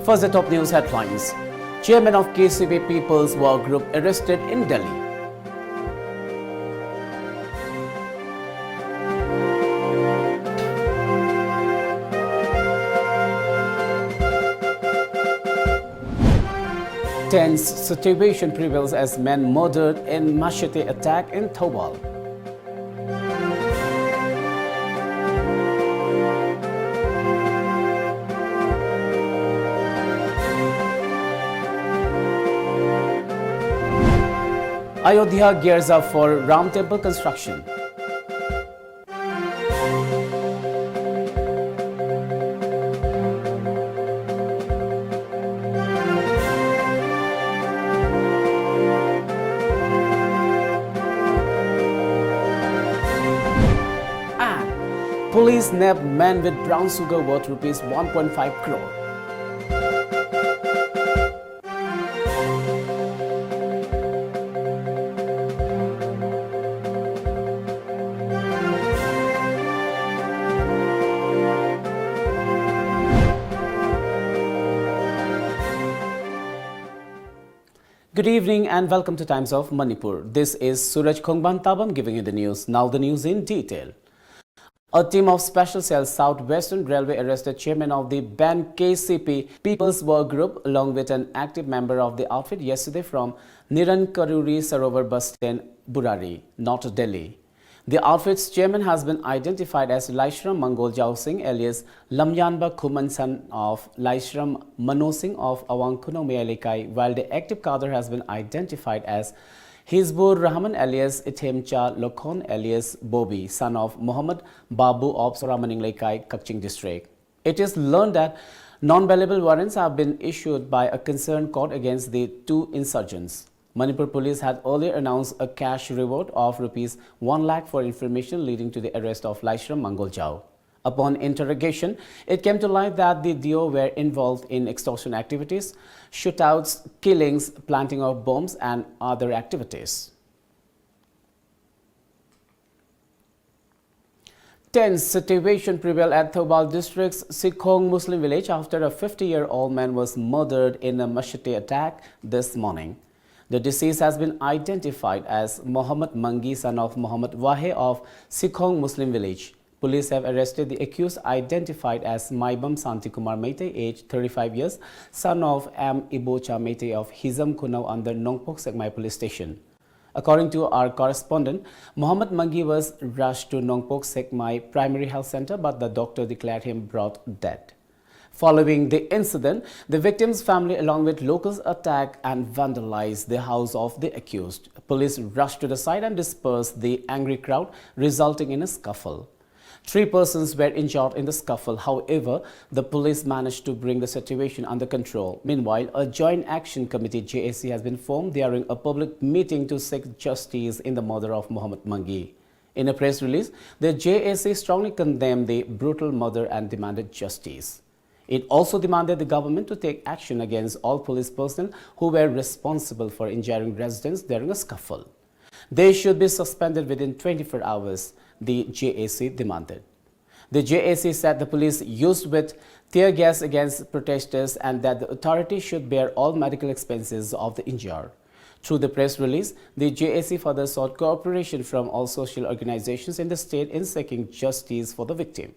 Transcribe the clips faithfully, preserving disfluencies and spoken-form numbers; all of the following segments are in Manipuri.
First, the top news headlines. Chairman of K C P People's Work Group arrested in Delhi. Tense situation prevails as man murdered in machete attack in Thoubal. Ayodhya gears up for Ram Temple construction. And police nab man with brown sugar worth rupees one point five crore. Good evening and welcome to Times of Manipur. This is Suraj Khongban Tabam giving you the news. Now the news in detail. A team of Special Cell South Western Railway arrested chairman of the banned K C P People's Work Group along with an active member of the outfit yesterday from Niran Karuri Sarovar bus stand, Burari, North Delhi. The outfit's chairman has been identified as Laishram Mangol Jao Singh alias Lamyanba Khuman, son of Laishram Mano Singh of Awang Khunou Meyalekai, while the active cadre has been identified as Hizbur Rahman alias Ithemcha Lokhon alias Bobi, son of Muhammad Babu of Soramaninglekai, Kakching district. It is learned that non-bailable warrants have been issued by a concerned court against the two insurgents. Manipur police had earlier announced a cash reward of rupees one lakh for information leading to the arrest of Laishram Mangol Jao. Upon interrogation, it came to light that the duo were involved in extortion activities, shootouts, killings, planting of bombs, and other activities. Tense situation prevailed at Thoubal district's Sikhong Muslim village after a fifty-year-old man was murdered in a machete attack this morning. The deceased has been identified as Mohammad Mangi, son of Mohammad Wahe of Sikhong Muslim village. Police have arrested the accused, identified as Maibam Santikumar Meitei, age thirty-five years, son of M Ibocha Meitei of Hizam Khunau under Nongpok Sekmai Police Station. According to our correspondent, Mohammad Mangi was rushed to Nongpok Sekmai Primary Health Center, but the doctor declared him brought dead. Following the incident, the victim's family, along with locals, attacked and vandalized the house of the accused. Police rushed to the site and dispersed the angry crowd, resulting in a scuffle. Three persons were injured in the scuffle. However, the police managed to bring the situation under control. Meanwhile, a Joint Action Committee, J A C, has been formed during a public meeting to seek justice in the murder of Mohammad Mangi. In a press release, the J A C strongly condemned the brutal murder and demanded justice. It also demanded the government to take action against all police personnel who were responsible for injuring residents during a scuffle. They should be suspended within twenty-four hours, the J A C demanded. The J A C said the police used with tear gas against protesters and that the authority should bear all medical expenses of the injured. Through the press release, the J A C further sought cooperation from all social organizations in the state in seeking justice for the victim.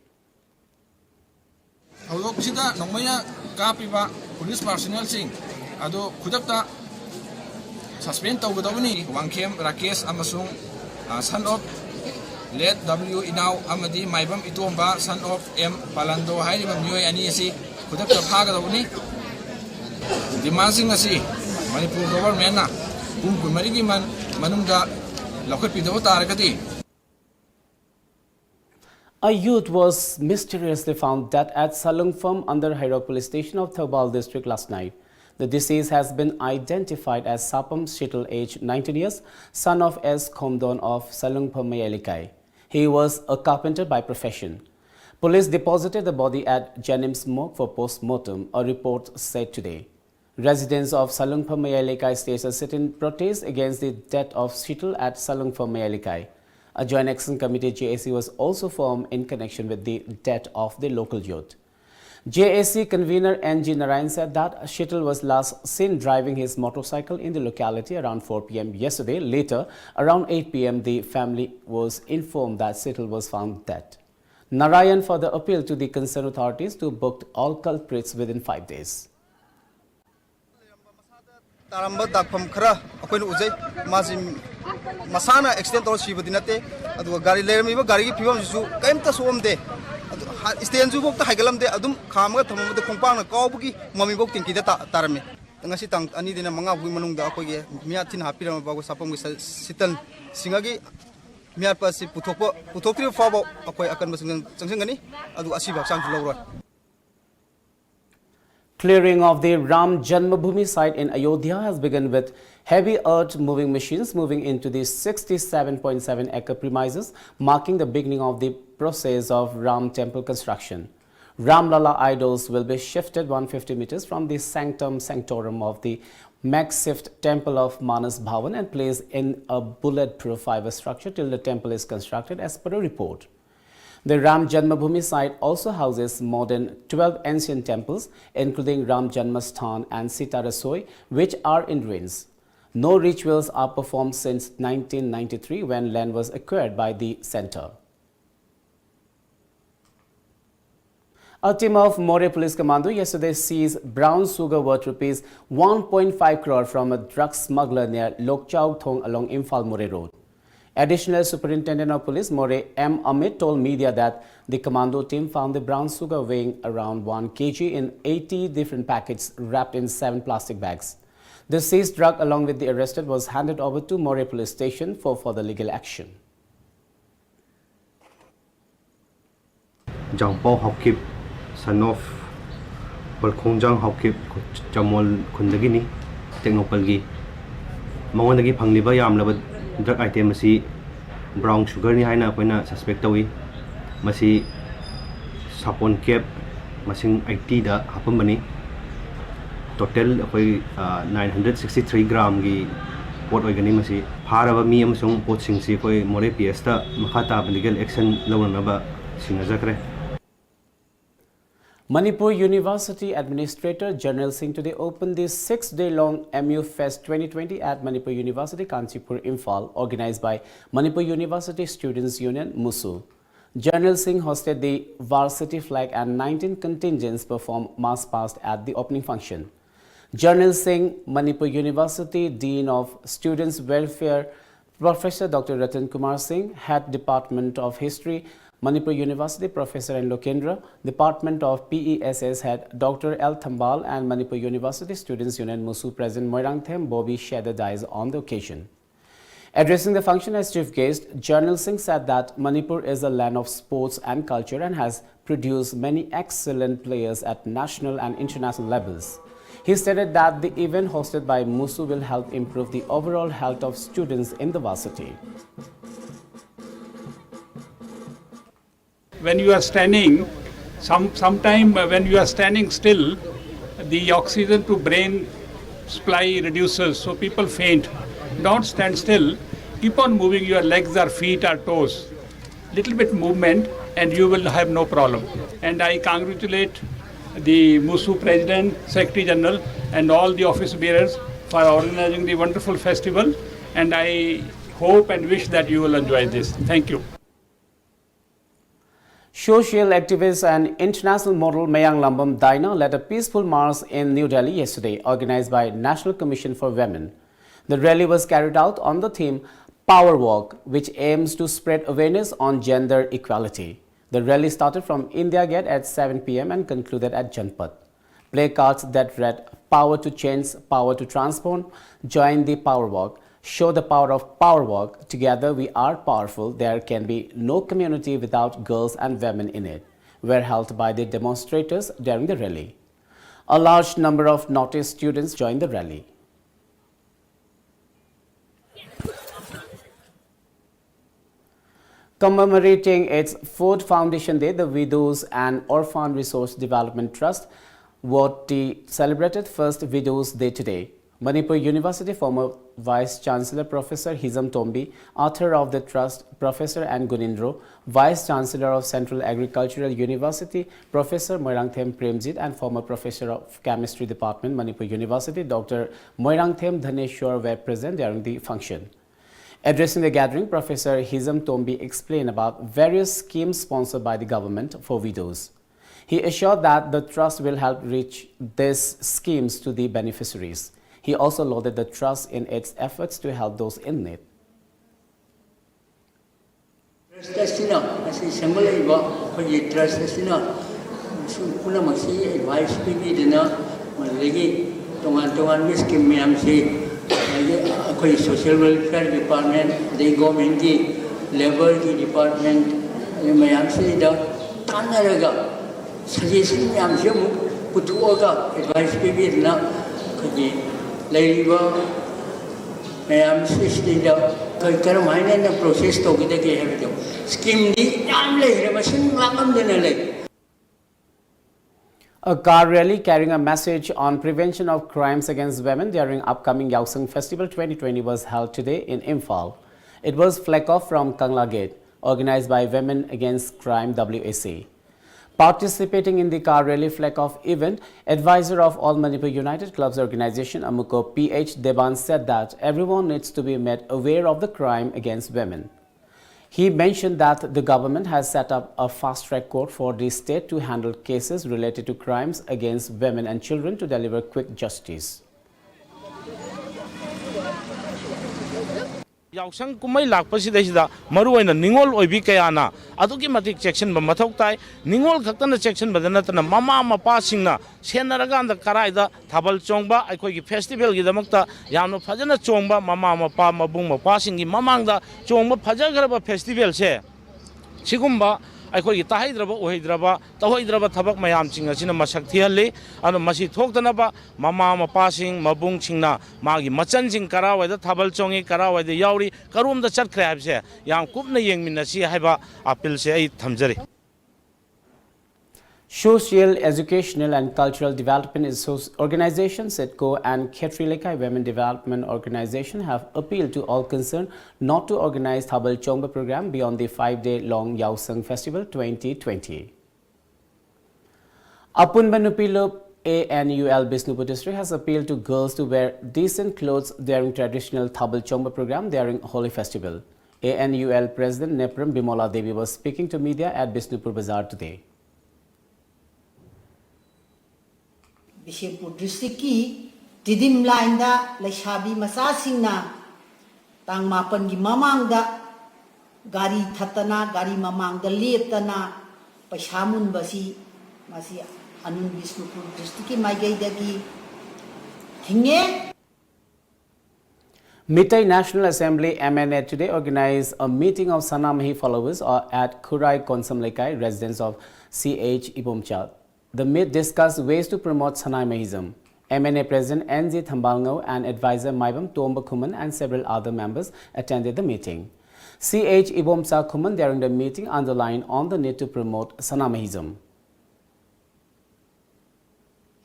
ꯊꯧꯗꯣꯛꯁꯤꯗ ꯅꯣꯡꯃꯩꯅ ꯀꯥꯞꯄꯤꯕ ꯄꯨꯂꯤꯁ ꯄꯥꯔꯁꯣꯅꯦꯜꯁꯤꯡ ꯑꯗꯨ ꯈꯨꯗꯛꯇ ꯁꯁꯄꯦꯟ ꯇꯧꯒꯗꯕꯅꯤ꯫ ꯋꯥꯡꯈꯦꯝ ꯔꯥꯀꯦꯁ ꯑꯃꯁꯨꯡ ꯁꯟ ꯑꯣꯐ ꯂꯦꯠ ꯗꯕ꯭ꯂꯤꯎ ꯏꯅꯥꯎ ꯑꯃꯗꯤ ꯃꯥꯏꯕꯝ ꯏꯇꯣꯝꯕ ꯁꯟ ꯑꯣꯐ ꯑꯦꯝ ꯄꯥꯂꯟꯗꯣ ꯍꯥꯏꯔꯤꯕ ꯃꯤꯑꯣꯏ ꯑꯅꯤ ꯑꯁꯤ ꯈꯨꯗꯛꯇ ꯐꯥꯒꯗꯕꯅꯤ꯫ ꯗꯤꯃꯥꯟꯁꯤꯡ ꯑꯁꯤ ꯃꯅꯤꯄꯨꯔ ꯒꯣꯚꯔꯟꯃꯦꯟꯅ ꯄꯨꯡ ꯀꯨꯟꯃꯔꯤꯒꯤ ꯃꯅꯨꯡꯗ ꯂꯧꯈꯠꯄꯤꯗꯕ ꯇꯥꯔꯒꯗꯤ A youth was mysteriously found dead at Salungpham under Heirok Police Station of Thoubal District last night. The deceased has been identified as Sapam Shital, age nineteen years, son of S Khomdon of Salungpham Mayalikai. He was a carpenter by profession. Police deposited the body at JNIMS morgue for post-mortem, a report said today. Residents of Salungpham Mayalikai staged a sit-in protest against the death of Shital at Salungpham Mayalikai. A Joint Action Committee, J A C, was also formed in connection with the death of the local youth. J A C convener N G Narayan said that Shital was last seen driving his motorcycle in the locality around four p m yesterday. Later, around eight p m, the family was informed that Shital was found dead. Narayan further appealed to the concerned authorities to book all culprits within five days. ꯇꯥꯔꯝꯕ ꯗꯥꯛꯐꯝ ꯈꯔ ꯑꯩꯈꯣꯏꯅ ꯎꯖꯩ꯫ ꯃꯥꯁꯤ ꯃꯁꯥꯅ ꯑꯦꯛꯁꯤꯗꯦꯟ ꯇꯧꯔ ꯁꯤꯕꯗꯤ ꯅꯠꯇꯦ꯫ ꯑꯗꯨꯒ ꯒꯥꯔꯤ, ꯂꯩꯔꯝꯃꯤꯕ ꯒꯥꯔꯤꯒꯤ ꯐꯤꯕꯝꯁꯤꯁꯨ ꯀꯔꯤꯝꯇ ꯁꯣꯛꯑꯝꯗꯦ꯫ ꯑꯗꯨ ꯍꯥ-, ꯏꯁꯇꯦꯟꯁꯨ ꯐꯥꯎꯗ ꯍꯥꯏꯒꯠꯂꯝꯗꯦ꯫ ꯑꯗꯨꯝ ꯈꯥꯝꯃꯒ ꯊꯝꯃꯝꯕꯗ ꯈꯣꯡꯄꯥꯛꯅ ꯀꯥꯎꯕꯒꯤ ꯃꯃꯤꯐꯥꯎ ꯇꯦꯡꯀꯤꯗ ꯇꯥ-, ꯇꯥꯔꯝꯃꯤ꯫ ꯉꯁꯤ ꯇꯥꯡ ꯑꯅꯤꯗꯩꯅ ꯃꯉꯥ ꯐꯥꯎꯒꯤ ꯃꯅꯨꯡꯗ ꯑꯩꯈꯣꯏꯒꯤ ꯃꯤꯌꯥꯠ ꯊꯤꯅ ꯍꯥꯞꯄꯤꯔꯝꯃꯕ ꯑꯩꯈꯣꯏ ꯁꯥꯄꯝꯒꯤ ꯁ-, ꯁꯤꯇꯟ ꯁꯤꯡꯍꯒꯤ ꯃꯤꯌꯥꯠꯄ ꯑꯁꯤ ꯄꯨꯊꯣꯛꯄ, ꯄꯨꯊꯣꯛꯇ꯭ꯔꯤꯕ ꯐꯥꯎꯕ ꯑꯩꯈꯣꯏ ꯑꯀꯟꯕ ꯆꯪꯁꯤꯟ-, ꯆꯪꯁꯤꯟꯒꯅꯤ꯫ ꯑꯗꯨꯒ ꯑꯁꯤꯕ ꯍꯛꯆꯥꯡꯁꯨ ꯂꯧꯔꯣꯏ꯫ Clearing of the Ram Janmabhoomi site in Ayodhya has begun, with heavy earth moving machines moving into the sixty-seven point seven acre premises, marking the beginning of the process of Ram temple construction. Ram Lala idols will be shifted one fifty meters from the sanctum sanctorum of the makeshift temple of Manas Bhavan and placed in a bulletproof fiber structure till the temple is constructed, as per a report. The Ram Janmabhoomi site also houses more than twelve ancient temples, including Ram Janmasthan and Sita Rasoi, which are in ruins. No rituals are performed since nineteen ninety-three, when land was acquired by the centre. A team of Moreh Police Commando yesterday seized brown sugar worth rupees one point five crore from a drug smuggler near Lokchao Thong along Imphal Moreh Road. Additional Superintendent of Police Moreh M Amit told media that the commando team found the brown sugar weighing around one kilogram in eighty different packets wrapped in seven plastic bags. The seized drug, along with the arrested, was handed over to Moreh Police Station for further legal action. ꯖꯥꯡꯄꯥꯎ Haokip, son of ꯄꯜꯈꯣꯡꯖꯥꯡ Haokip, ꯆꯃꯣꯜ ꯈꯨꯟꯗꯒꯤꯅꯤ, ꯇꯦꯡꯅꯧꯄꯜꯒꯤ꯫ ꯃꯉꯣꯟꯗꯒꯤ ꯐꯪꯂꯤꯕ ꯌꯥꯝꯂꯕ drug item ꯑꯁꯤ brown sugarꯅꯤ ꯍꯥꯏꯅ ꯑꯩꯈꯣꯏꯅ suspect ꯇꯧꯏ꯫ ꯃꯁꯤ ꯁꯥꯄꯣꯟ cap ꯃꯁꯤꯡ eightyꯗ ꯍꯥꯞꯄꯝꯕꯅꯤ꯫ Total ꯑꯩꯈꯣꯏ, ꯑ, nine hundred sixty three gramꯒꯤ ꯄꯣꯠ ꯑꯣꯏꯒꯅꯤ ꯃꯁꯤ꯫ ꯐꯥꯔꯕ ꯃꯤ ꯑꯃꯁꯨꯡ ꯄꯣꯠꯁꯤꯡꯁꯤ ꯑꯩꯈꯣꯏ ꯃꯣꯔꯦ ꯄꯤ ꯑꯦꯁꯇ ꯃꯈꯥ ꯇꯥꯕ ꯂꯤꯒꯦꯜ ꯑꯦꯛꯁꯟ ꯂꯧꯅꯅꯕ ꯁꯤꯡꯅꯖꯈ꯭ꯔꯦ꯫ Manipur University Administrator Janarlal Singh today opened the six-day-long M U Fest twenty twenty at Manipur University, Kanchipur, Imphal, organized by Manipur University Students Union, MUSU. Janarlal Singh hosted the varsity flag and nineteen contingents performed march past at the opening function. Janarlal Singh, Manipur University Dean of Students Welfare, Professor Doctor Ratan Kumar Singh, Head Department of History, Manipur University, Professor N Lokendra, Department of P E S S Head Doctor L Thambal, and Manipur University Students Union MUSU President Moirangthem Bobby shared the dais on the occasion. Addressing the function as chief guest, Janarlal Singh said that Manipur is a land of sports and culture and has produced many excellent players at national and international levels. He stated that the event hosted by MUSU will help improve the overall health of students in the varsity. When you are standing, some sometime uh, when you are standing still, the oxygen to brain supply reduces, so people faint. Don't stand still. Keep on moving your legs or feet or toes. Little bit movement, and you will have no problem. And I congratulate the MUSU President, Secretary General, and all the office bearers for organizing the wonderful festival. And I hope and wish that you will enjoy this. Thank you. Social activist and international model Mayanglambam Daina led a peaceful march in New Delhi yesterday, organized by National Commission for Women. The rally was carried out on the theme Power Walk, which aims to spread awareness on gender equality. The rally started from India Gate at seven p m and concluded at Janpath. Placards that read "Power to change, power to transform," "Join the power walk," "Show the power of power walk," "Together we are powerful, there can be no community without girls and women in it," were held by the demonstrators during the rally. A large number of Northeast students joined the rally. Commemorating its fourth foundation day, the Widows and Orphan Resource Development Trust, WORD-T, celebrated first Widows Day today. Manipur University former Vice Chancellor Professor Hizam Tombi, author of The Trust, Professor N Gunindro, Vice Chancellor of Central Agricultural University, Professor Moirangthem Premjit, and former Professor of Chemistry Department, Manipur University, Doctor Moirangthem Dhaneshwar were present during the function. Addressing the gathering, Professor Hizam Tombi explained about various schemes sponsored by the government for widows. He assured that the trust will help reach these schemes to the beneficiaries. He also lauded the trust in its efforts to help those in need. Trust ꯑꯁꯤꯅ, ꯃꯁꯤ ꯁꯦꯝꯒꯠꯂꯛꯏꯕ ꯑꯩꯈꯣꯏꯒꯤ trust ꯑꯁꯤꯅ ꯁꯨꯝ ꯄꯨꯝꯅꯃꯛꯁꯤ advice ꯄꯤꯕꯤꯗꯅ, ꯃꯗꯨꯗꯒꯤ ꯇꯣꯉꯥꯟ ꯇꯣꯉꯥꯟꯕ scheme ꯃꯌꯥꯝꯁꯤ, ꯑꯗꯒꯤ ꯑꯩꯈꯣꯏ social welfare department, ꯑꯗꯩ governmentꯀꯤ labourꯒꯤ department ꯃꯌꯥꯝꯁꯤꯗ ꯇꯥꯟꯅꯔꯒ suggestion ꯃꯌꯥꯝꯁꯤ ꯑꯃꯨꯛ ꯄꯨꯊꯣꯛꯑꯒ advice ꯄꯤꯕꯤꯗꯅ ꯑꯩꯈꯣꯏꯒꯤ ꯂꯩꯔꯤꯕ ꯃꯌꯥꯝꯁꯤꯗꯩꯗ ꯑꯩꯈꯣꯏ ꯀꯔꯝ ꯍꯥꯏꯅ ꯑꯩꯅ process ꯇꯧꯒꯗꯒꯦ ꯍꯥꯏꯕꯗꯣ, schemeꯗꯤ ꯌꯥꯝ ꯂꯩꯈ꯭ꯔꯦ, ꯃꯁꯤꯡ ꯂꯥꯛꯉꯝꯗꯅ ꯂꯩ꯫ A car rally carrying a message on prevention of crimes against women during upcoming Yaosang Festival twenty twenty was held today in Imphal. It was flagged off from Kangla Gate, organized by Women Against Crime W A C. Participating in the car rally flag off event, advisor of All Manipur United Clubs Organization Amuko P H Deban said that everyone needs to be made aware of the crime against women. He mentioned that the government has set up a fast track court for the state to handle cases related to crimes against women and children to deliver quick justice. ꯌꯥꯎꯁꯪ ꯀꯨꯝꯍꯩ ꯂꯥꯛꯄꯁꯤꯗꯩꯁꯤꯗ ꯃꯔꯨꯑꯣꯏꯅ ꯅꯤꯉꯣꯜ ꯑꯣꯏꯕꯤ ꯀꯌꯥꯅ ꯑꯗꯨꯛꯀꯤ ꯃꯇꯤꯛ ꯆꯦꯛꯁꯤꯟꯕ ꯃꯊꯧ ꯇꯥꯏ꯫ ꯅꯤꯉꯣꯜ ꯈꯛꯇꯅ ꯆꯦꯛꯁꯤꯟꯕꯗ ꯅꯠꯇꯅ ꯃꯃꯥ ꯃꯄꯥꯁꯤꯡꯅ ꯁꯦꯟꯅꯔꯀꯥꯟꯗ ꯀꯔꯥꯏꯗ ꯊꯥꯕꯜ ꯆꯣꯡꯕ, ꯑꯩꯈꯣꯏꯒꯤ festivalꯒꯤꯗꯃꯛꯇ ꯌꯥꯝꯅ ꯐꯖꯅ ꯆꯣꯡꯕ ꯃꯃꯥ ꯃꯄꯥ ꯃꯕꯨꯡ ꯃꯧꯄ꯭ꯋꯥꯁꯤꯡꯒꯤ ꯃꯃꯥꯡꯗ ꯆꯣꯡꯕ ꯐꯖꯈ꯭ꯔꯕ festivalꯁꯦ ꯁꯤꯒꯨꯝꯕ ꯑꯩꯈꯣꯏꯒꯤ ꯇꯥꯍꯩꯗ꯭ꯔꯕ ꯎꯍꯩꯗ꯭ꯔꯕ ꯇꯧꯍꯩꯗ꯭ꯔꯕ ꯊꯕꯛ ꯃꯌꯥꯝꯁꯤꯡ ꯑꯁꯤꯅ ꯃꯁꯛ ꯊꯤꯍꯜꯂꯤ꯫ ꯑꯗꯨꯅ ꯃꯁꯤ ꯊꯣꯛꯇꯅꯕ ꯃꯃꯥ ꯃꯄꯥꯁꯤꯡ ꯃꯕꯨꯡꯁꯤꯡꯅ ꯃꯥꯒꯤ ꯃꯆꯟꯁꯤꯡ ꯀꯔꯥꯏꯋꯥꯏꯗ ꯊꯥꯕꯜ ꯆꯣꯡꯉꯤ, ꯀꯔꯥꯏꯋꯥꯏꯗ ꯌꯥꯎꯔꯤ, ꯀꯔꯣꯝꯗ ꯆꯠꯈ꯭ꯔꯦ ꯍꯥꯏꯕꯁꯦ ꯌꯥꯝ ꯀꯨꯞꯅ ꯌꯦꯡꯃꯤꯟꯅꯁꯤ ꯍꯥꯏꯕ appealꯁꯦ ꯑꯩ ꯊꯝꯖꯔꯤ꯫ Social, Educational and Cultural Development Associ- Organization, SEDCO, and Khetri Lekai Women Development Organization have appealed to all concerned not to organize Thabal Chongba program beyond the five-day long Yaosang Festival twenty twenty. Apunba Nupi Lup, A N U L, Bishnupur District has appealed to girls to wear decent clothes during traditional Thabal Chongba program during Holi Festival. A N U L President Nepram Bimola Devi was speaking to media at Bishnupur Bazar today. Bishnupur ꯗꯤꯁꯇ꯭ꯔꯤꯛꯀꯤ ꯇꯤꯗꯤꯝ ꯂꯥꯏꯟꯗ ꯂꯩꯁꯥꯕꯤ ꯃꯆꯥꯁꯤꯡꯅ ꯇꯥꯡ ꯃꯥꯄꯟꯒꯤ ꯃꯃꯥꯡꯗ ꯒꯥꯔꯤ ꯊꯠꯇꯅ, ꯒꯥꯔꯤ ꯃꯃꯥꯡꯗ ꯂꯦꯞꯇꯅ ꯄꯩꯁꯥ ꯃꯨꯟꯕꯁꯤ, ꯃꯁꯤ ꯑꯅꯨꯟ ꯕꯤꯁꯅꯨꯄꯨꯔ ꯗꯤꯁꯇ꯭ꯔꯤꯛꯀꯤ ꯃꯥꯏꯀꯩꯗꯒꯤ ꯊꯤꯡꯉꯦ꯫ Meitei National Assembly, M N A, today organized a meeting of Sanamahi followers, uh, at Khurai Konsam Lekai, residence of C H Ibomcha. The meet discussed ways to promote Sanamahism. M N A President N G Thambalngao and advisor Maibam Tomba Khuman and several other members attended the meeting. C H Ibomcha Khuman during the meeting underlined on the need to promote Sanamahism.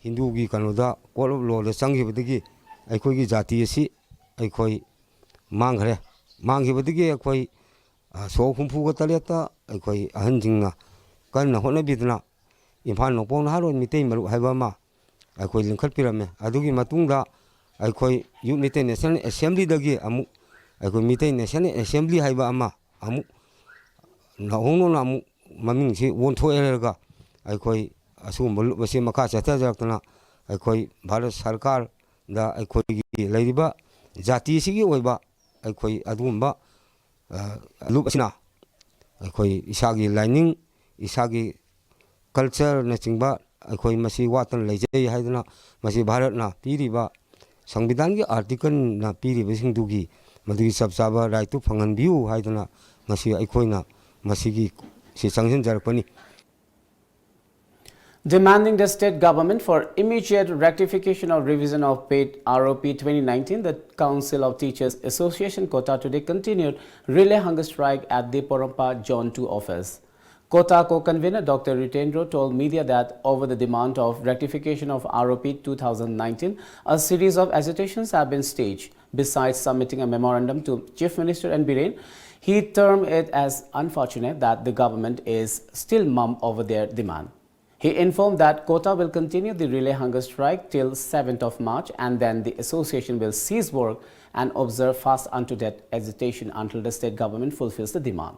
ꯍꯤꯟꯗꯨꯒꯤ ꯀꯩꯅꯣꯗ, court of lawꯗ ꯆꯪꯈꯤꯕꯗꯒꯤ ꯑꯩꯈꯣꯏꯒꯤ ꯖꯥꯇꯤ ꯑꯁꯤ ꯑꯩꯈꯣꯏ ꯃꯥꯡꯈ꯭ꯔꯦ꯫ ꯃꯥꯡꯈꯤꯕꯗꯒꯤ ꯑꯩꯈꯣꯏ, ꯑ, ꯁꯣꯛ ꯍꯨꯝꯐꯨꯒ ꯇꯔꯦꯠꯇ ꯑꯩꯈꯣꯏ ꯑꯍꯟꯁꯤꯡꯅ ꯀꯟꯅ ꯍꯣꯠꯅꯕꯤꯗꯅ ꯏꯝꯐꯥꯜ ꯅꯣꯡꯄꯣꯛ ꯅꯍꯥꯔꯣꯜ ꯃꯤꯇꯩ ꯃꯔꯨꯞ ꯍꯥꯏꯕ ꯑꯃ ꯑꯩꯈꯣꯏ ꯂꯤꯡꯈꯠꯄꯤꯔꯝꯃꯦ꯫ ꯑꯗꯨꯒꯤ ꯃꯇꯨꯡꯗ ꯑꯩꯈꯣꯏ Youth Meitei National Assemblyꯗꯒꯤ ꯑꯃꯨꯛ ꯑꯩꯈꯣꯏ Meitei National Assembly ꯍꯥꯏꯕ ꯑꯃ ꯑꯃꯨꯛ ꯅꯧꯍꯧꯅꯅ ꯑꯃꯨꯛ ꯃꯃꯤꯡꯁꯤ ꯑꯣꯟꯊꯣꯛꯑꯦ ꯍꯥꯏꯔꯒ ꯑꯩꯈꯣꯏ ꯑꯁꯤꯒꯨꯝꯕ ꯂꯨꯞ ꯑꯁꯤ ꯃꯈꯥ ꯆꯠꯊꯖꯔꯛꯇꯅ ꯑꯩꯈꯣꯏ ꯚꯥꯔꯠ ꯁꯔꯀꯥꯔꯗ ꯑꯩꯈꯣꯏꯒꯤ ꯂꯩꯔꯤꯕ ꯖꯥꯇꯤꯁꯤꯒꯤ ꯑꯣꯏꯕ ꯑꯩꯈꯣꯏ ꯑꯗꯨꯒꯨꯝꯕ, ꯑ, ꯂꯨꯞ ꯑꯁꯤꯅ ꯑꯩꯈꯣꯏ ꯏꯁꯥꯒꯤ ꯂꯥꯏꯅꯤꯡ, ꯏꯁꯥꯒꯤ cultureꯅꯆꯤꯡꯕ ꯑꯩꯈꯣꯏ ꯃꯁꯤ ꯋꯥꯠꯇꯅ ꯂꯩꯖꯩ ꯍꯥꯏꯗꯨꯅ ꯃꯁꯤ ꯚꯥꯔꯠꯅ ꯄꯤꯔꯤꯕ ꯁꯪꯕꯤꯙꯥꯟꯒꯤ articleꯅ ꯄꯤꯔꯤꯕꯁꯤꯡꯗꯨꯒꯤ ꯃꯗꯨꯒꯤ ꯆꯞ ꯆꯥꯕ rightꯇꯨ ꯐꯪꯍꯟꯕꯤꯌꯨ ꯍꯥꯏꯗꯨꯅ ꯉꯁꯤ ꯑꯩꯈꯣꯏꯅ ꯃꯁꯤꯒꯤ ꯁꯤ ꯆꯪꯁꯤꯟꯖꯔꯛꯄꯅꯤ꯫ Demanding the state government for immediate rectification of revision of paid R O P twenty nineteen, the Council of Teachers Association Kota today continued relay hunger strike at the Porompa Zone two office. COTA co-convener Doctor Ritendra told media that over the demand of rectification of R O P two thousand nineteen, a series of agitations have been staged. Besides submitting a memorandum to Chief Minister N Biren, he termed it as unfortunate that the government is still mum over their demand. He informed that COTA will continue the relay hunger strike till seventh of March, and then the association will cease work and observe fast unto death agitation until the state government fulfills the demand.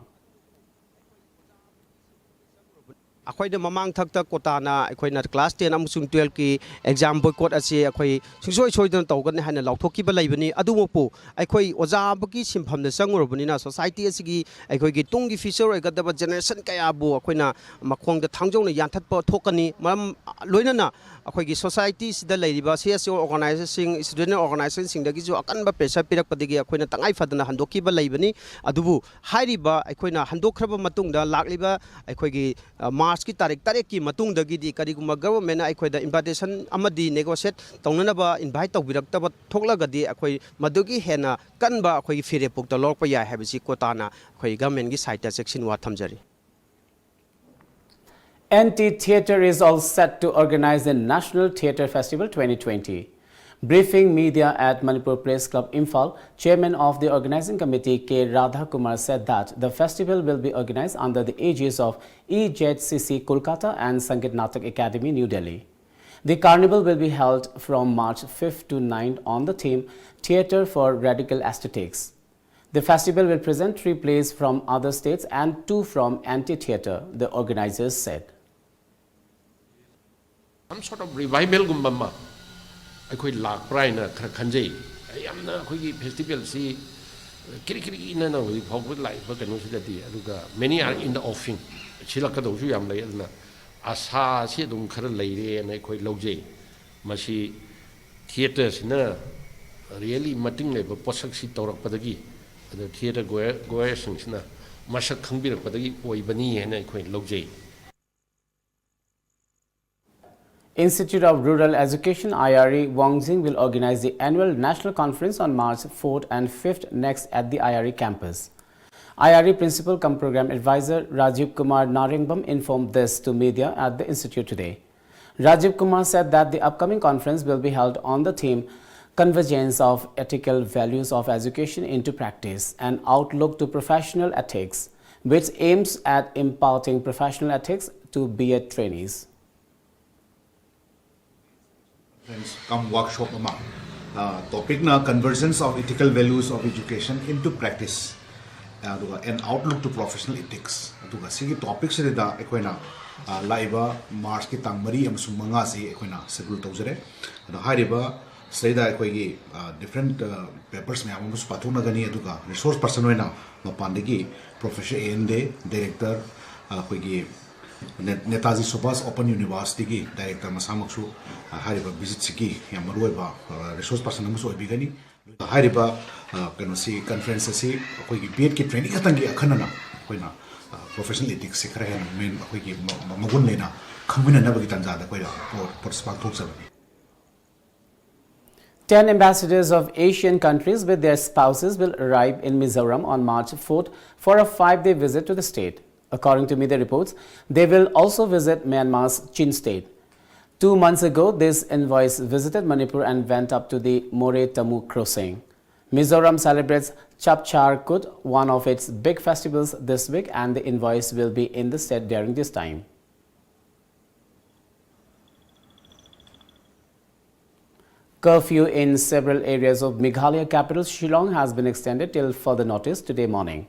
ꯑꯩꯈꯣꯏꯅ ꯃꯃꯥꯡ ꯊꯛꯇ COTAꯅ ꯑꯩꯈꯣꯏꯅ class ten ꯑꯃꯁꯨꯡ twelveꯀꯤ exam boycott ꯑꯁꯤ ꯑꯩꯈꯣꯏ ꯁꯨꯡꯁꯣꯏ ꯁꯣꯏꯗꯅ ꯇꯧꯒꯅꯤ ꯍꯥꯏꯅ ꯂꯥꯎꯊꯣꯛꯈꯤꯕ ꯂꯩꯕꯅꯤ꯫ ꯑꯗꯨꯃꯛꯄꯨ ꯑꯩꯈꯣꯏ ꯑꯣꯖꯥ ꯑꯃꯒꯤ ꯁꯤꯟꯐꯝꯗ ꯆꯪꯉꯨꯔꯕꯅꯤꯅ society ꯑꯁꯤꯒꯤ ꯑꯩꯈꯣꯏꯒꯤ ꯇꯨꯡꯒꯤ future ꯑꯣꯏꯒꯗꯕ generation ꯀꯌꯥꯕꯨ ꯑꯩꯈꯣꯏꯅ ꯃꯈꯣꯡꯗ ꯊꯥꯡꯖꯧꯅ ꯌꯥꯟꯊꯠꯄ ꯊꯣꯛꯀꯅꯤ꯫ ꯃꯔꯝ ꯂꯣꯏꯅꯅ ꯑꯩꯈꯣꯏꯒꯤ societyꯁꯤꯗ ꯂꯩꯔꯤꯕ C S O organizationꯁꯤꯡ, student organizationꯁꯤꯡꯗꯒꯤꯁꯨ ꯑꯀꯟꯕ pressure ꯄꯤꯔꯛꯄꯗꯒꯤ ꯑꯩꯈꯣꯏꯅ ꯇꯉꯥꯏ ꯐꯗꯅ ꯍꯟꯗꯣꯛꯈꯤꯕ ꯂꯩꯕꯅꯤ꯫ ꯑꯗꯨꯕꯨ ꯍꯥꯏꯔꯤꯕ ꯑꯩꯈꯣꯏꯅ ꯍꯟꯗꯣꯛꯈ꯭ꯔꯕ ꯃꯇꯨꯡꯗ ꯂꯥꯛꯂꯤꯕ ꯑꯩꯈꯣꯏꯒꯤ ꯑ, Marchꯀꯤ ꯇꯥꯔꯤꯛ ꯇꯔꯦꯠꯀꯤ ꯃꯇꯨꯡꯗꯒꯤꯗꯤ ꯀꯔꯤꯒꯨꯝꯕ governmentꯅ ꯑꯩꯈꯣꯏꯗ invitation ꯑꯃꯗꯤ negotiate ꯇꯧꯅꯅꯕ invite ꯇꯧꯕꯤꯔꯛꯇꯕ ꯊꯣꯛꯂꯒꯗꯤ ꯑꯩꯈꯣꯏ ꯃꯗꯨꯒꯤ ꯍꯦꯟꯅ ꯀꯟꯕ ꯑꯩꯈꯣꯏꯒꯤ ꯐꯤꯔꯦꯞ ꯄꯨꯛꯇ ꯂꯧꯔꯛꯄ ꯌꯥꯏ ꯍꯥꯏꯕꯁꯤ COTAꯅ ꯑꯩꯈꯣꯏ governmentꯀꯤ sideꯇ ꯆꯦꯛꯁꯤꯟꯋꯥ ꯊꯝꯖꯔꯤ꯫ N T Theatre is all set to organize the National Theatre Festival twenty twenty. Briefing media at Manipur Press Club, Imphal, Chairman of the Organizing Committee K Radha Kumar said that the festival will be organized under the aegis of E Z C C Kolkata and Sangeet Natak Academy, New Delhi. The carnival will be held from March fifth to ninth on the theme Theatre for Radical Aesthetics. The festival will present three plays from other states and two from N T Theatre, the organizers said. Some sort of revivalꯒꯨꯝꯕ ꯑꯃ ꯑꯩꯈꯣꯏ ꯂꯥꯛꯄ꯭ꯔꯥ ꯍꯥꯏꯅ ꯈꯔ ꯈꯟꯖꯩ꯫ ꯌꯥꯝꯅ ꯑꯩꯈꯣꯏꯒꯤ festivalꯁꯤ ꯀꯤꯔꯤ ꯀꯤꯔꯤ ꯏꯅꯅ ꯍꯧꯖꯤꯛ ꯐꯥꯎꯕ ꯂꯥꯛꯏꯕ ꯀꯩꯅꯣꯁꯤꯗꯗꯤ, ꯑꯗꯨꯒ many are in the offing, ꯁꯤꯜꯂꯛꯀꯗꯧꯁꯨ ꯌꯥꯝ ꯂꯩ꯫ ꯑꯗꯨꯅ ꯑꯁꯥꯁꯤ ꯑꯗꯨꯝ ꯈꯔ ꯂꯩꯔꯦꯅ ꯑꯩꯈꯣꯏ ꯂꯧꯖꯩ꯫ ꯃꯁꯤ theatreꯁꯤꯅ really ꯃꯇꯤꯡ ꯂꯩꯕ ꯄꯣꯠꯁꯛꯁꯤ ꯇꯧꯔꯛꯄꯗꯒꯤ, ꯑꯗ theatre goer-, goerꯁꯤꯡꯁꯤꯅ ꯃꯁꯛ ꯈꯪꯕꯤꯔꯛꯄꯗꯒꯤ ꯑꯣꯏꯕꯅꯤ ꯍꯥꯏꯅ ꯑꯩꯈꯣꯏ ꯂꯧꯖꯩ꯫ Institute of Rural Education, I R E, Wangjing will organize the annual national conference on March fourth and fifth next at the I R E campus. I R E Principal cum Program Advisor Rajiv Kumar Narengbam informed this to media at the institute today. Rajiv Kumar said that the upcoming conference will be held on the theme Convergence of Ethical Values of Education into Practice, an Outlook to Professional Ethics, which aims at imparting professional ethics to B Ed trainees. Friends, cum workshop ꯑꯃ, ꯇꯣꯄꯤꯛꯅ Convergence of Ethical Values of Education into Practice, ꯑꯗꯨꯒ An Outlook to Professional Ethics꯫ ꯑꯗꯨꯒ ꯁꯤꯒꯤ ꯇꯣꯄꯤꯛꯁꯤꯗ ꯑꯩꯈꯣꯏꯅ, ꯑ, ꯂꯥꯛꯏꯕ ꯃꯥꯔꯆꯀꯤ ꯇꯥꯡ ꯃꯔꯤ ꯑꯃꯁꯨꯡ ꯃꯉꯥꯁꯤ ꯑꯩꯈꯣꯏꯅ ꯁꯦꯗ꯭ꯌꯨꯜ ꯇꯧꯖꯔꯦ꯫ ꯑꯗꯣ ꯍꯥꯏꯔꯤꯕ ꯁꯤꯗꯩꯗ ꯑꯩꯈꯣꯏꯒꯤ, ꯑ, ꯗꯤꯐ꯭ꯔꯦꯟꯠ, ꯑ, ꯄꯦꯄꯔꯁ ꯃꯌꯥꯝ ꯑꯃꯁꯨ ꯄꯥꯊꯣꯛꯅꯒꯅꯤ, ꯑꯗꯨꯒ ꯔꯤꯁꯣꯔꯁ ꯄꯔꯁꯟ ꯑꯣꯏꯅ ꯃꯄꯥꯟꯗꯒꯤ professor A N day, director, ꯑ, ꯑꯩꯈꯣꯏꯒꯤ ꯅꯦ-, ꯅꯦꯇꯥꯖꯤ ꯁꯨꯚꯥꯁ ꯑꯣꯄꯟ ꯌꯨꯅꯤꯚꯔꯁꯤꯇꯤꯒꯤ ꯗꯥꯏꯔꯦꯛꯇꯔ ꯃꯁꯥꯃꯛꯁꯨ, ꯑ, ꯍꯥꯏꯔꯤꯕ ꯚꯤꯖꯤꯠꯁꯤꯒꯤ ꯌꯥꯝ ꯃꯔꯨꯑꯣꯏꯕ, ꯑ, ꯔꯤꯁꯣꯔꯁ ꯄꯔꯁꯟ ꯑꯃꯁꯨ ꯑꯣꯏꯕꯤꯒꯅꯤ꯫ ꯍꯥꯏꯔꯤꯕ, ꯑ, ꯀꯩꯅꯣꯁꯤ, ꯀꯟꯐ꯭ꯔꯦꯟꯁ ꯑꯁꯤ ꯑꯩꯈꯣꯏꯒꯤ ꯕꯤ ꯑꯦꯗꯀꯤ ꯇ꯭ꯔꯦꯅꯤꯡ ꯈꯛꯇꯪꯒꯤ ꯑꯈꯟꯅꯅ ꯑꯩꯈꯣꯏꯅ, ꯑ, ꯄ꯭ꯔꯣꯐꯦꯁꯅꯦꯜ ꯏꯊꯤꯛꯁꯁꯤ ꯈꯔ ꯍꯦꯟꯅ ꯃꯦꯟ-, ꯑꯩꯈꯣꯏꯒꯤ ꯃ-, ꯃ-, ꯃꯒꯨꯟ ꯂꯩꯅ ꯈꯪꯃꯤꯟꯅꯅꯕꯒꯤ ꯇꯥꯟꯖꯥꯗ ꯑꯩꯈꯣꯏꯅ ꯄꯣ-, ꯄꯣꯠ ꯄꯥꯡꯊꯣꯛꯆꯕꯅꯤ꯫ Ten ambassadors of Asian countries with their spouses will arrive in Mizoram on March fourth for a five-day visit to the state. According to media reports, they will also visit Myanmar's Chin state. Two months ago, these envoys visited Manipur and went up to the Moreh Tamu crossing. Mizoram celebrates Chapchar Kut, one of its big festivals, this week, and the envoys will be in the state during this time. Curfew in several areas of Meghalaya capital Shillong has been extended till further notice today morning.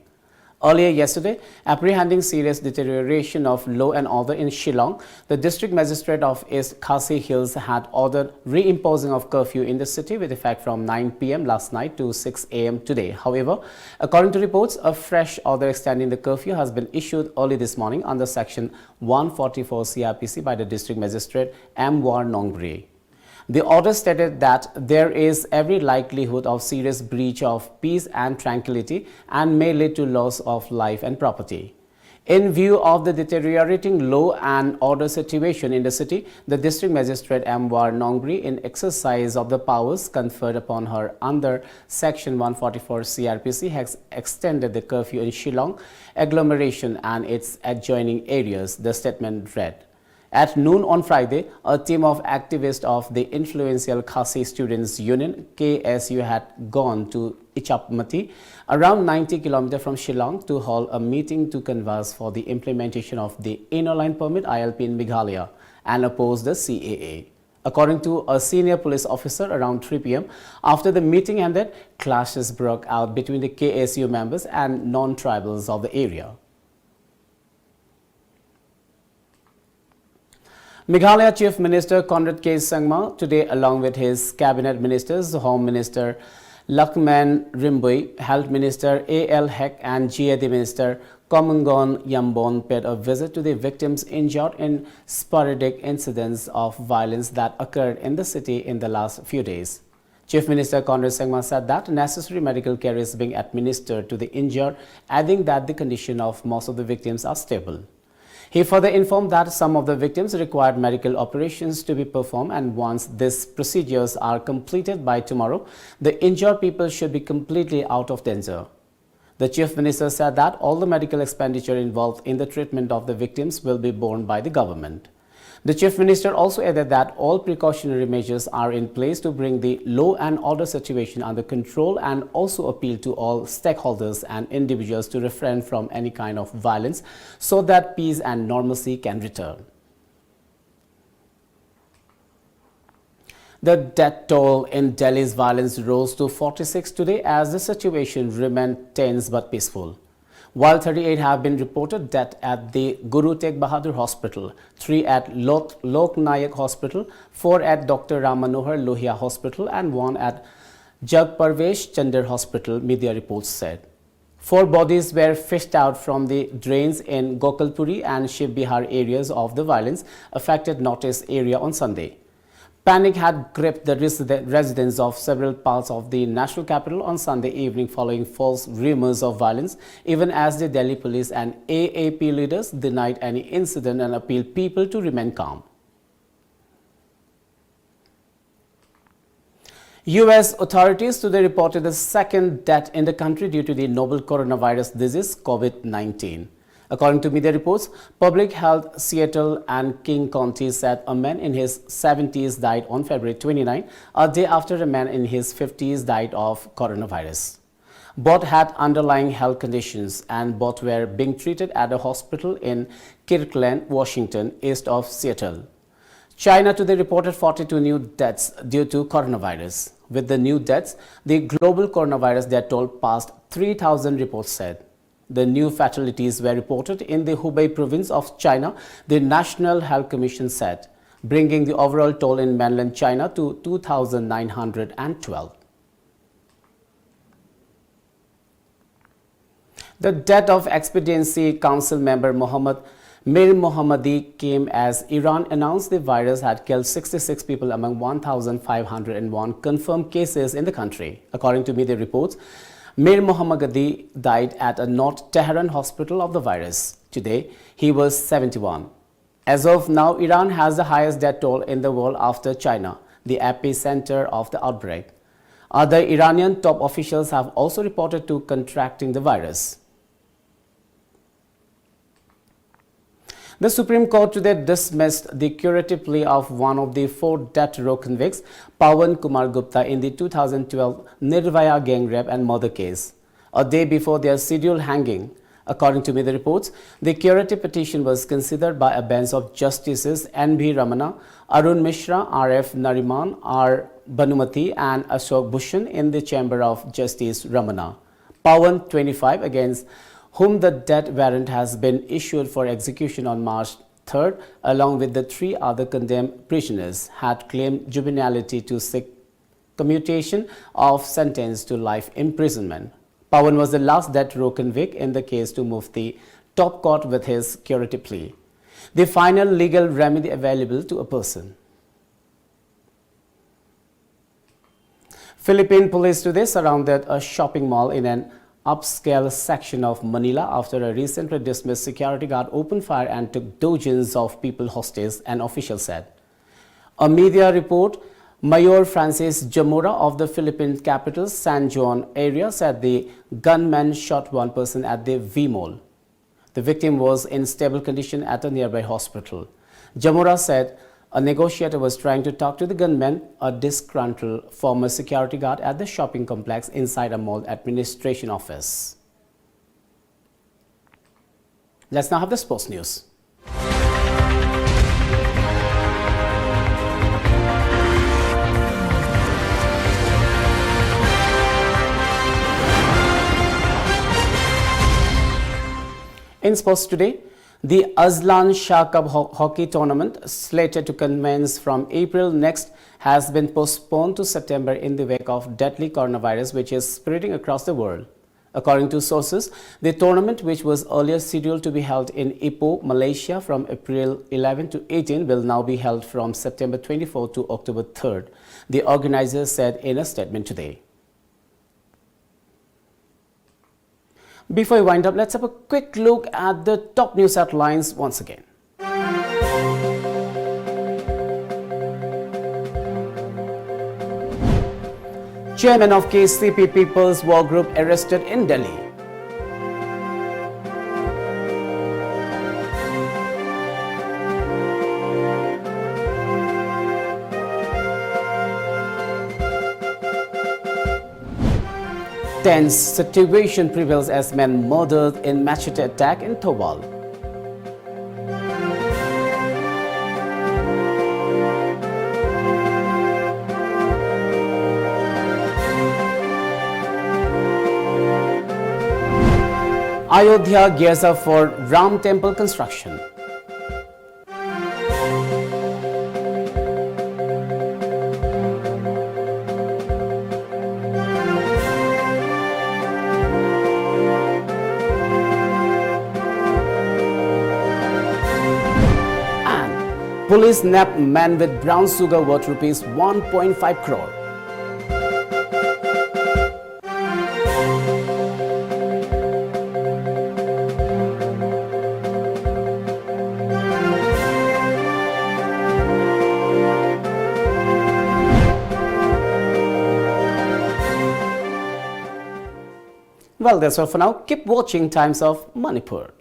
Earlier yesterday, apprehending serious deterioration of law and order in Shillong, the district magistrate of East Khasi Hills had ordered reimposing of curfew in the city with effect from nine p m last night to six a m today. However, according to reports, a fresh order extending the curfew has been issued early this morning under Section one forty-four C R P C by the district magistrate M War Nongbri. The order stated that there is every likelihood of serious breach of peace and tranquility and may lead to loss of life and property. In view of the deteriorating law and order situation in the city, the District Magistrate M Var Nongbri, in exercise of the powers conferred upon her under Section one forty-four C R P C, has extended the curfew in Shillong agglomeration and its adjoining areas, the statement read. At noon on Friday, a team of activists of the Influential Khasi Students Union, K S U, had gone to Ichapmati, around ninety kilometers from Shillong, to hold a meeting to converse for the implementation of the Inner Line Permit, I L P, in Meghalaya and oppose the C A A. According to a senior police officer, around three p m, after the meeting ended, clashes broke out between the K S U members and non-tribals of the area. Meghalaya Chief Minister Conrad K Sangma today, along with his cabinet ministers, Home Minister Lakman Rymbui, Health Minister A L Hek, and G A D Minister Komangon Yambon, paid a visit to the victims injured in sporadic incidents of violence that occurred in the city in the last few days. Chief Minister Conrad Sangma said that necessary medical care is being administered to the injured, adding that the condition of most of the victims are stable. He further informed that some of the victims required medical operations to be performed, and once these procedures are completed by tomorrow, the injured people should be completely out of danger. The Chief Minister said that all the medical expenditure involved in the treatment of the victims will be borne by the government. The Chief Minister also added that all precautionary measures are in place to bring the law and order situation under control, and also appeal to all stakeholders and individuals to refrain from any kind of violence so that peace and normalcy can return. The death toll in Delhi's violence rose to forty-six today as the situation remained tense but peaceful. While thirty-eight have been reported dead at the Guru Tegh Bahadur Hospital, three at Lok, Lok Nayak Hospital, four at Doctor Ram Manohar Lohia Hospital, and one at Jagh Parvesh Chandar Hospital, media reports said. Four bodies were fished out from the drains in Gokul Puri and Shiv Vihar areas of the violence affected North East area on Sunday. Panic had gripped the residen- residents of several parts of the national capital on Sunday evening following false rumors of violence, even as the Delhi police and A A P leaders denied any incident and appealed people to remain calm. U S authorities today reported the second death in the country due to the novel coronavirus disease, COVID nineteen. According to media reports, Public Health Seattle and King County said a man in his seventies died on February twenty-ninth, a day after a man in his fifties died of coronavirus. Both had underlying health conditions and both were being treated at a hospital in Kirtland, Washington, east of Seattle. China today reported forty-two new deaths due to coronavirus. With the new deaths, the global coronavirus death toll passed three thousand, reports said. The new fatalities were reported in the Hubei province of China, the National Health Commission said, bringing the overall toll in mainland China to two thousand nine hundred twelve. The death of Expediency Council member Mohammad Mir Mohammadi came as Iran announced the virus had killed sixty-six people among one thousand five hundred one confirmed cases in the country. According to media reports, Mir Mohammadi died at a North Tehran hospital of the virus. Today, he was seventy-one. As of now, Iran has the highest death toll in the world after China, the epicenter of the outbreak. Other Iranian top officials have also reported to contracting the virus. The Supreme Court today dismissed the curative plea of one of the four death row convicts, Pawan Kumar Gupta, in the two thousand twelve Nirvaya gang rape and murder case, a day before their scheduled hanging. According to media reports, the curative petition was considered by a bench of Justices N V Ramana, Arun Mishra, R F Nariman, R Bhanumati, and Ashok Bhushan in the chamber of Justice Ramana. Pawan, twenty-five, against whom the death warrant has been issued for execution on March third, along with the three other condemned prisoners, had claimed juvenility to seek commutation of sentence to life imprisonment. Pawan was the last death row convict in the case to move the top court with his curative plea, the final legal remedy available to a person. Philippine police today surrounded a shopping mall in an upscale section of Manila after a recently dismissed security guard opened fire and took dozens of people hostage, an official said. A media report, Mayor Francis Zamora of the Philippine capital San Juan area said the gunman shot one person at the V Mall. The victim was in stable condition at a nearby hospital. Zamora said a negotiator was trying to talk to the gunman, a disgruntled former security guard at the shopping complex inside a mall administration office. Let's now have the sports news. In sports today, the Azlan Shah Cup ho- hockey tournament, slated to commence from April next, has been postponed to September in the wake of deadly coronavirus, which is spreading across the world. According to sources, the tournament, which was earlier scheduled to be held in Ipoh, Malaysia, from April eleven to eighteen, will now be held from September twenty-fourth to October third, the organizers said in a statement today. Before we wind up, let's have a quick look at the top news headlines once again. Chairman of K C P People's War Group arrested in Delhi. Tense situation prevails as men murdered in machete attack in Thoubal. Ayodhya gears up for Ram Temple construction. And police nab man with brown sugar worth rupees one point five crore. Well, that's all for now. Keep watching Times of Manipur.